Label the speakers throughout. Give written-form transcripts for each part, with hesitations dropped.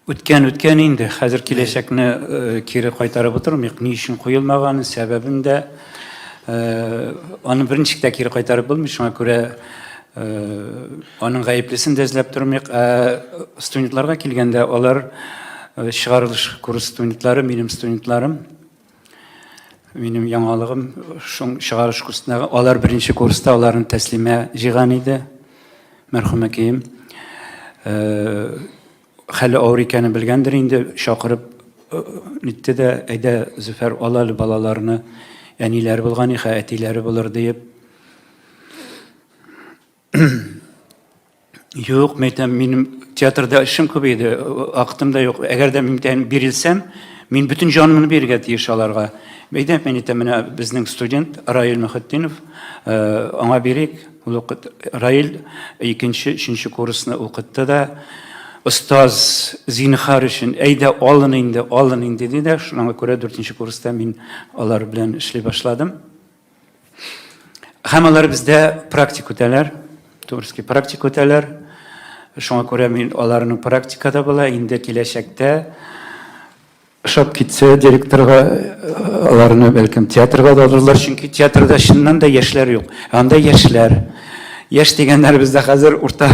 Speaker 1: Үткән үткән инде. Хәзер киләчәкне кире кайтарып утырмыйк. Ни өчен куелмаган, сәбәбен дә аны берничек тә кире кайтарып булмый. Шуңа күрә аның гаеплесен дә эзләп тормыйк. Ә студентларга килгәндә, алар чыгарылыш курс студентлары, минем студентларым. Минем яңалыгым шул чыгарыш курсындагы, алар беренче курста аларны Тәслимә җыйган иде, мәрхүмәкәем. Хәле авыр икәнен белгәндер инде, чакырып нитте дә, әйдә, Зөфәр, ал әле балаларны, әниләре булган ихә, әтиләре булыр диеп. Юк, мен әйтәм, минем театрда эшем күп иде, вакытым да юк. Әгәр дә мин әйтәм, бирелсәм, мин бөтен җанымны бирергә тиеш аларга. Әйдә, мин әйтәм, менә безнең студент Раил Мөхетдинов, аңа бирик. Ул укыт. Раил икенче, өченче курсны укытты да, остаз, зинһар өчен, әйдә, алын инде, алын инде, диде. Шуңа күрә дүртенче курста мин алар белән эшли башладым. Һәм алар бездә практик үтәләр, творческий практик үтәләр. Шуңа күрә мин аларның практикада була, инде киләчәктә ошап китсә директорга аларны бәлкем театрга да алырлар, чөнки театрда чыннан да яшьләр юк. Анда яшьләр. Яшь дигәннәр бездә хәзер урта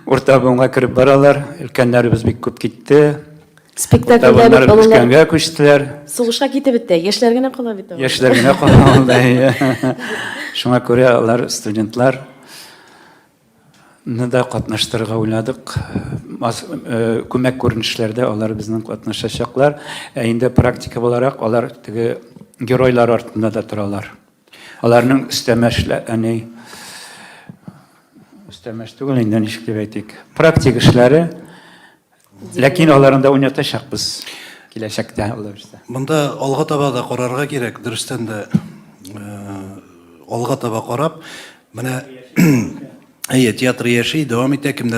Speaker 1: урта буынга кереп баралар. Өлкәннәребез бик күп китте.
Speaker 2: Спектакльдә бит
Speaker 1: балалар
Speaker 2: өлкәнгә
Speaker 1: күчтеләр.
Speaker 2: Сугышка китеп бетте. Яшьләр генә кала бит.
Speaker 1: Яшьләр генә кала анда. Шуңа күрә алар студентлар ны да катнаштырырга уйладык. Э, күмәк күренешләрдә алар безнең катнашачаклар. Ә инде практика буларак алар теге геройлар артында да торалар. Аларның өстәмә эшлә, әни өстәмә эш түгел инде, ничек дип әйтик. Практик эшләре. Ләкин аларын да уйнатачакбыз киләчәктә, Алла бирсә.
Speaker 3: Монда алга таба да карарга кирәк, дөрестән дә алга таба карап, менә әйе, театр яши, дәвам итә, кемнәр